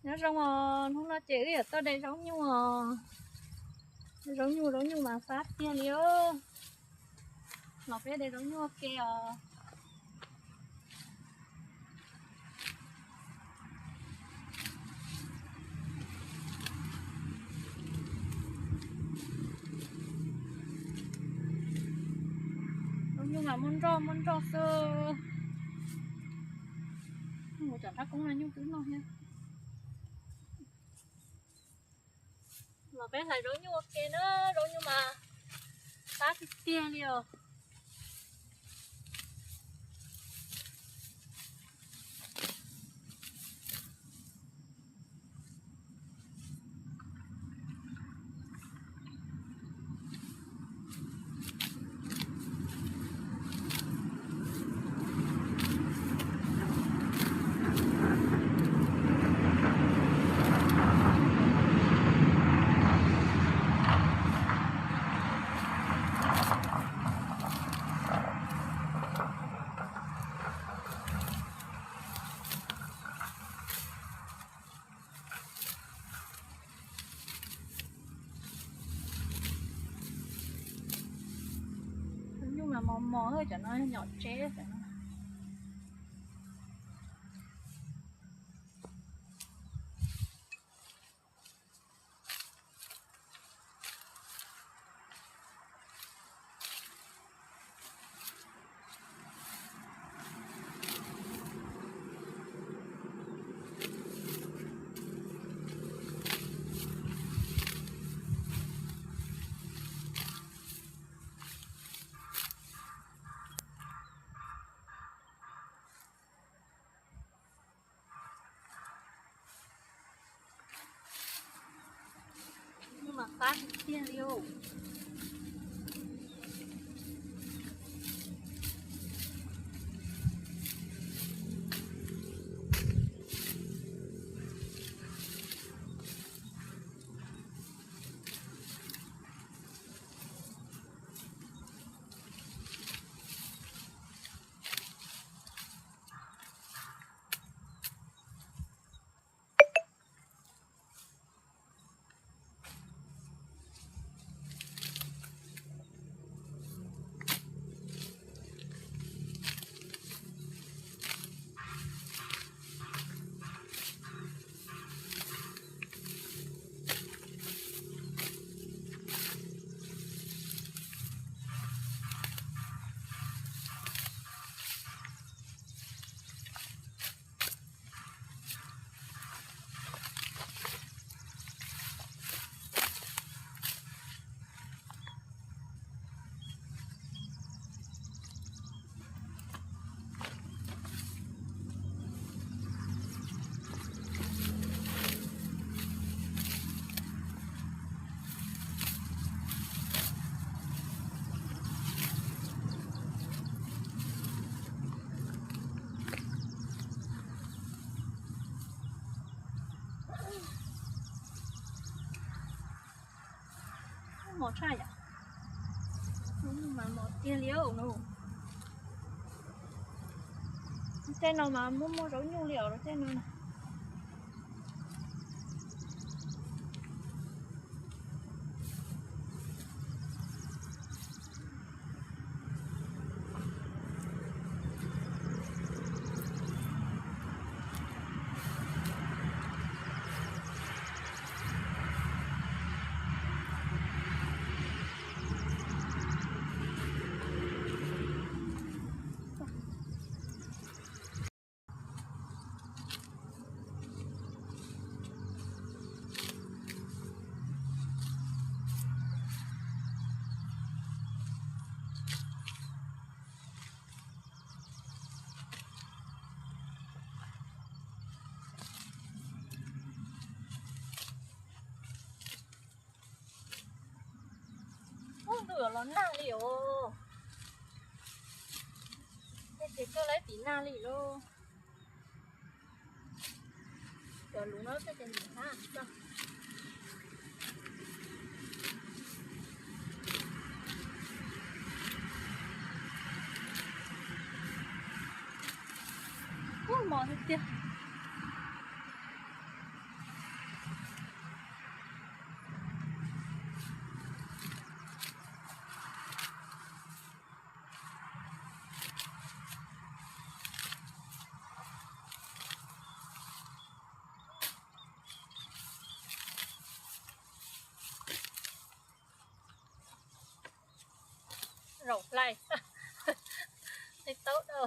Nyob zoo os, hnub no ces wb yuav tuaj de zaub nyuj os. Zaub nyuj, zaub nyuj mas fab tiag li os. Los peb de zaub nyuj ua ke os. Zaub nyuj mas muaj nroj muaj nroj xwb. Mus cov nrab koob no nyuj twb noj thiab. Los peb hlais zaub nyuj ua ke na, zaub nyuj mas fab tiag tiag li os. Nyuj mas mos mos, cov no nyom tseb. Nyuj mas fab tiag li os. Mos tshaj yom. Mas mos tiag li os. Tej no mas muaj muaj zaub nyuj li os, tej no na. Ub, ntuj los nag li os. Tej ces kawg laib tim nag li lauj. Cov luv no tej ces nim hab tso. Ub, mos tiag tiag. Tau hlais, hlais taub dau.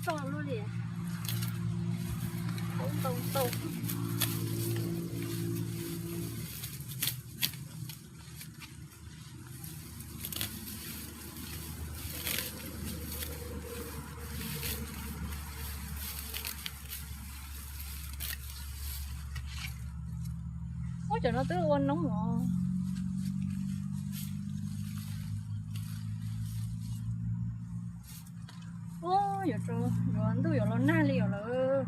Ntau luaj li, ntau ntau. Ub, cov no twb ua noob os. Ub, yuav, yuav ntuj yuav los nag li os lawm.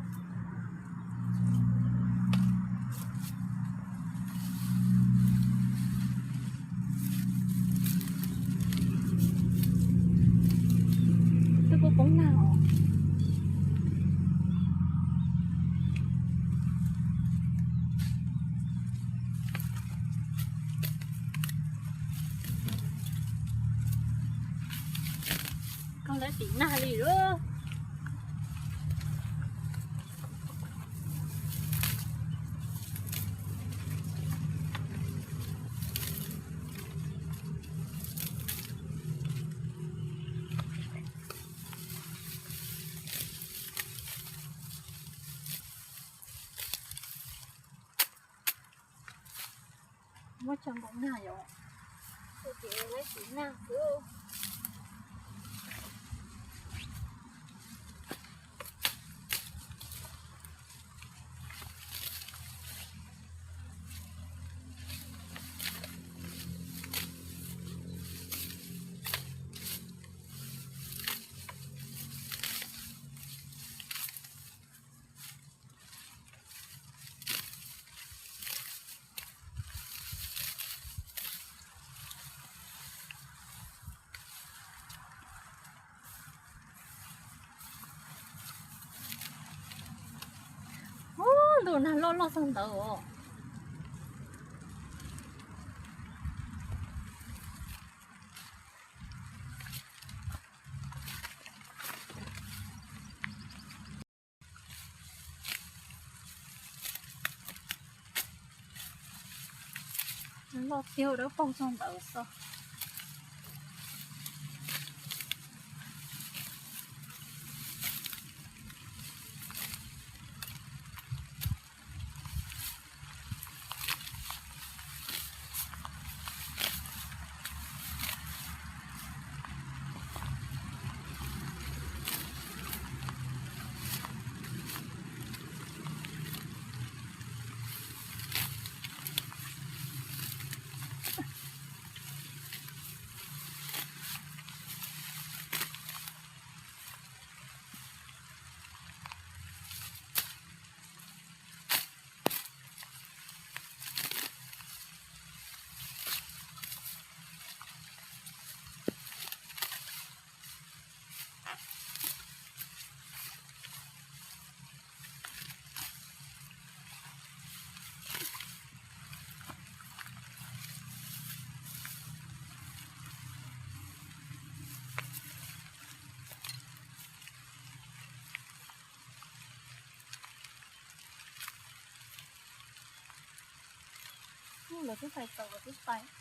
Twb poob poob nag os. Koj lawv tim nag li lawm. Muab tso nkaum nag yom. Ces lawv tim nag xwb. Ub, ntuj nag loj loj txog ntawd os. Loj tiag, dawb paug txog ntawd xwb. Lawv twb pais txog, lawv twb pais.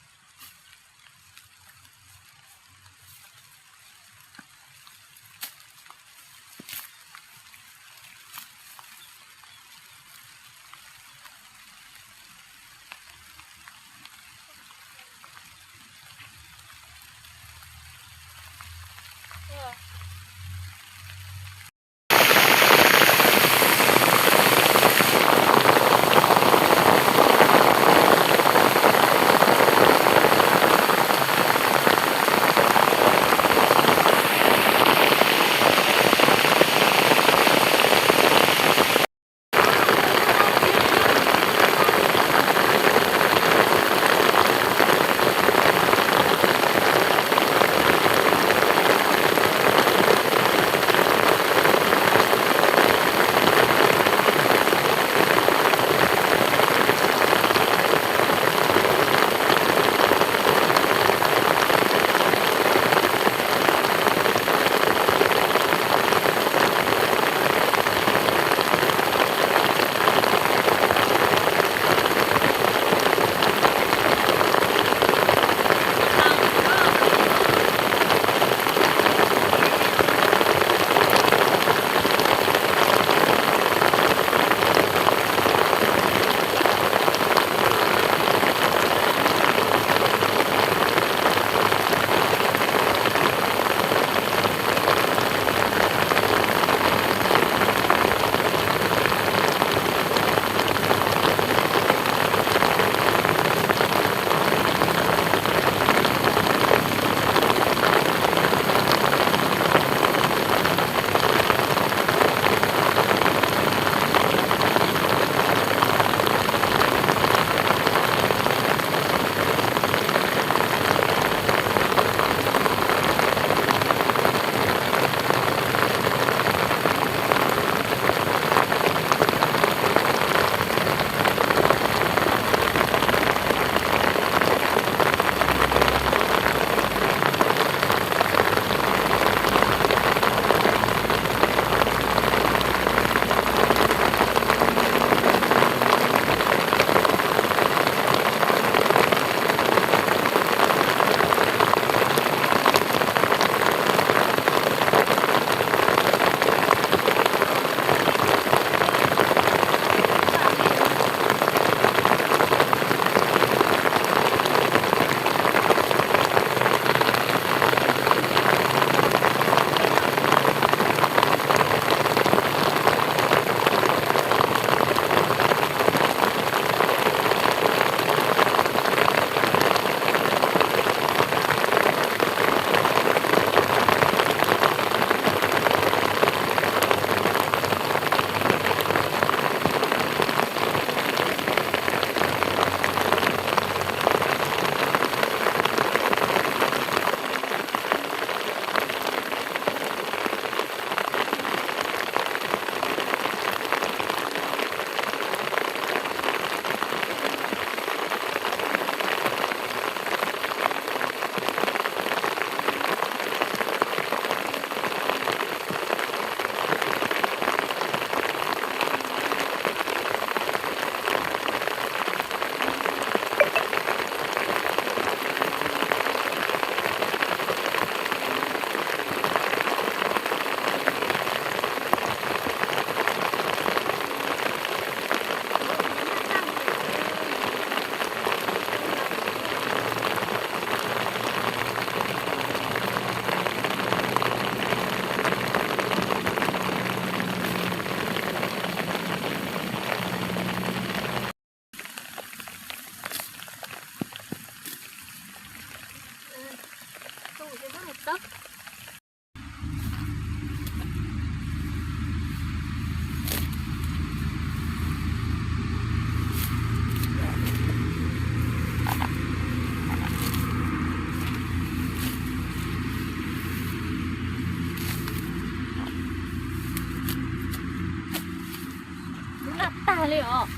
Lub nag tag li os.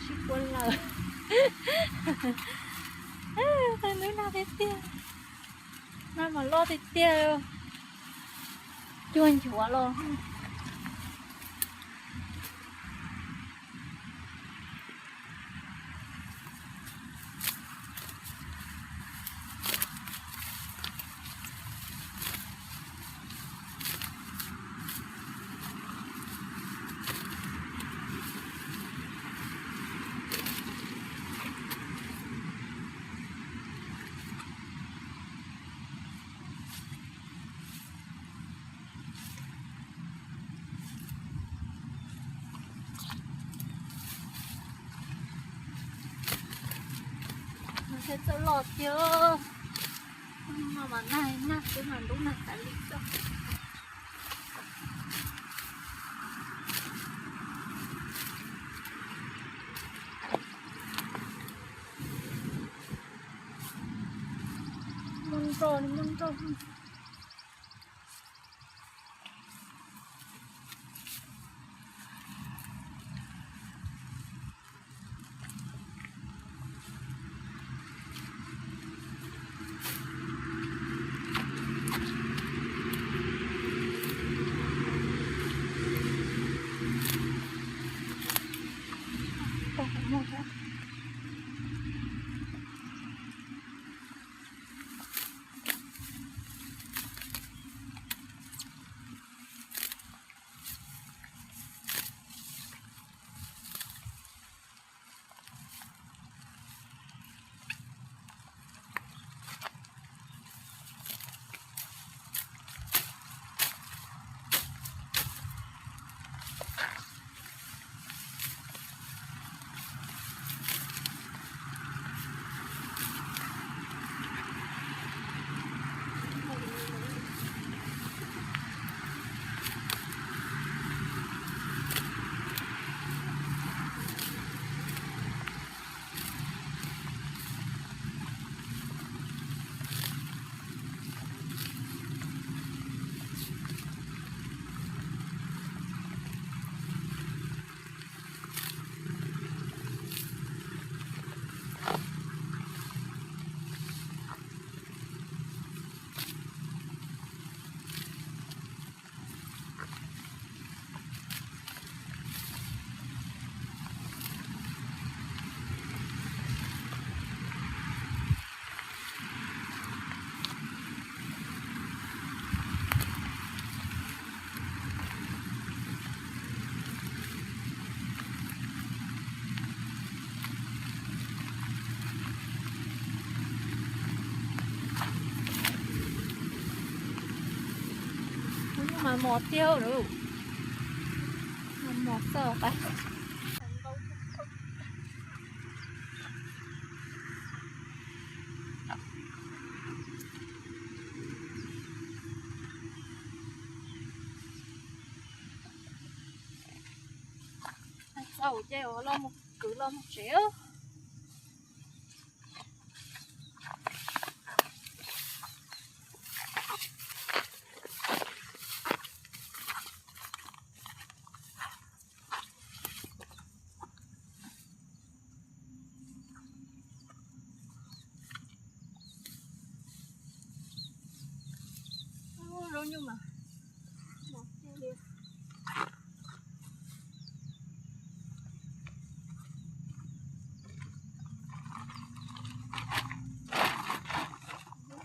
Sib puab lawm. Tau lub nag tiag tiag. Nag mas loj tiag tiag. Cuag nchuav los. Txawj loj tiag, no mas nag nag xwb mas ntub nag tas li xwb. Muaj nroj li muaj nroj. Kuv yeej mas mos tiag lawm, mas mos xwb pais. Txaus ces los mus kwv los mus tsev. Zaub nyuj mas mos tiag li.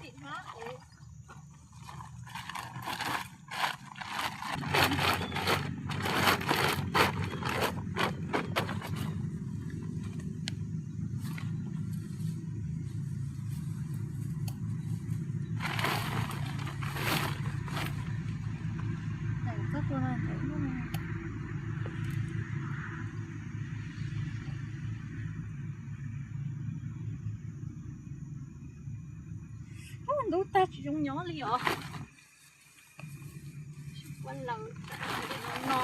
Tim hmab es Ntub tag tsis zoo nyob li os. Ua laws no.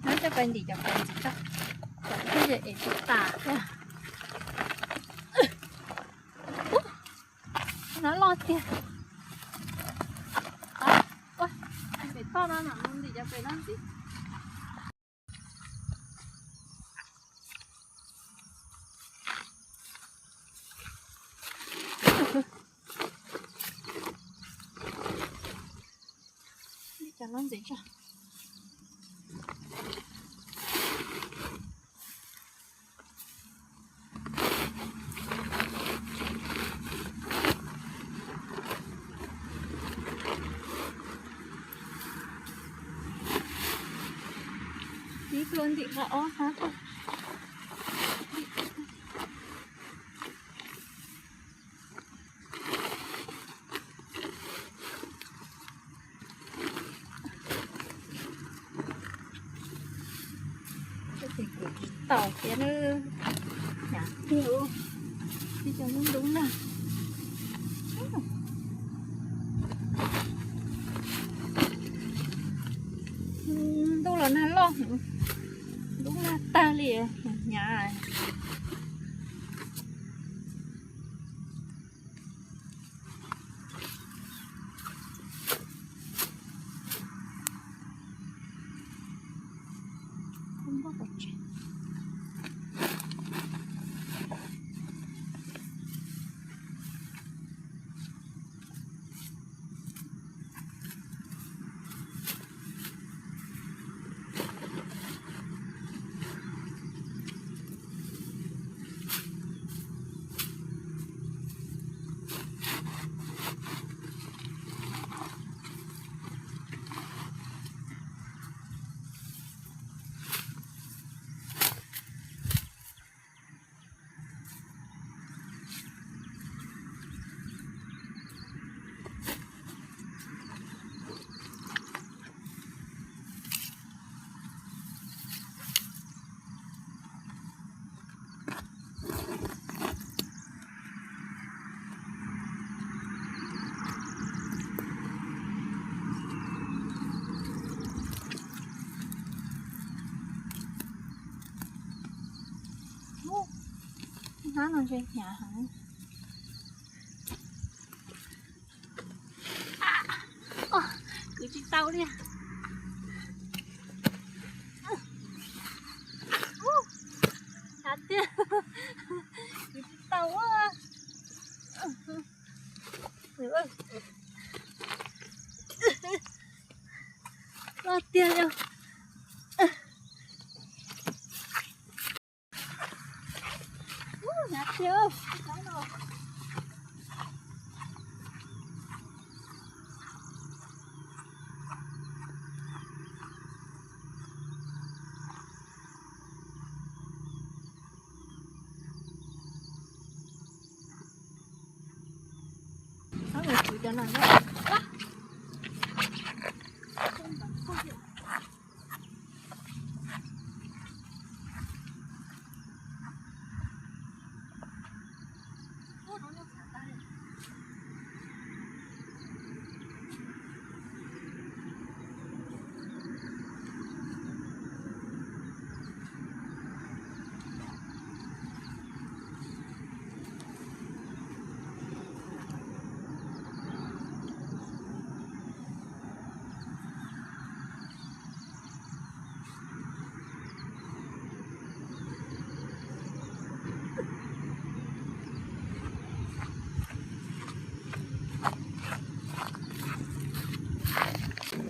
Nyob coj pais ntim cov qos ntxiv tso, cov thiaj es tsis tas thiab. Nov loj tiag. Pem toj no mam mus ntim cov pem no ntxiv. Ntim cov no ntxiv tso. Tib tug ntim qhov ob hab. Tsis tau thiab na. Hnyav tiag, tib cov ntoo ntoo na. Ntuj los nag loj, ntoo nag tag li, hnyav. Hnab no ntshe hnyav heev. Kwv tsis tau li. Hnyav tiag. Kwv tsis tau. Loj tiag li. Hnyav tiag.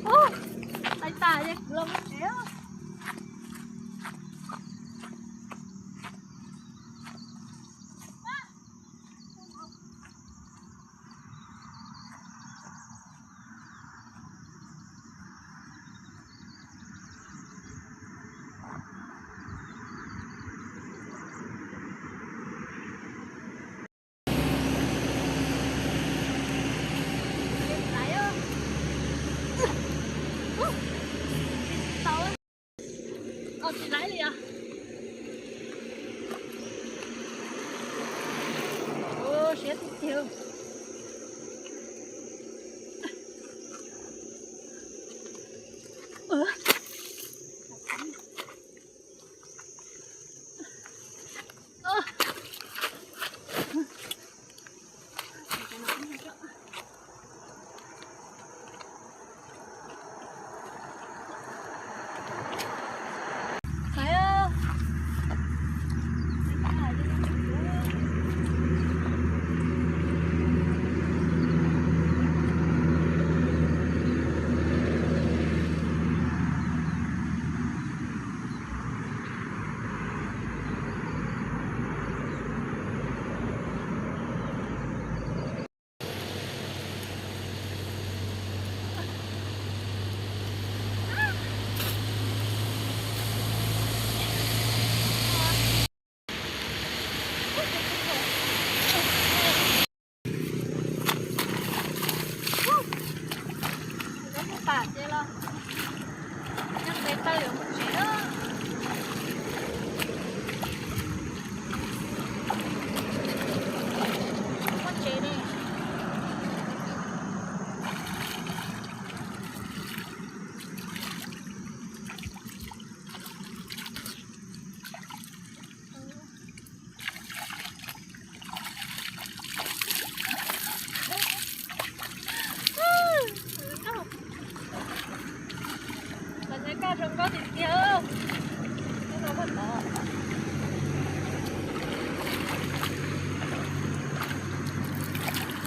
Ua, pais tas ces kwv los mus tsev. Ces los nyob tes taw yuav mus tsev na. Muaj tsev ne. Los nyob kaj zoo nkauj tiag tiag. Nyob no pag tod.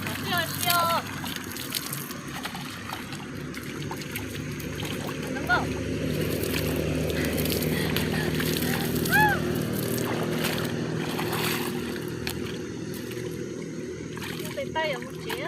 Los sib os, sib os. Mus tes taw yuav mus tsev.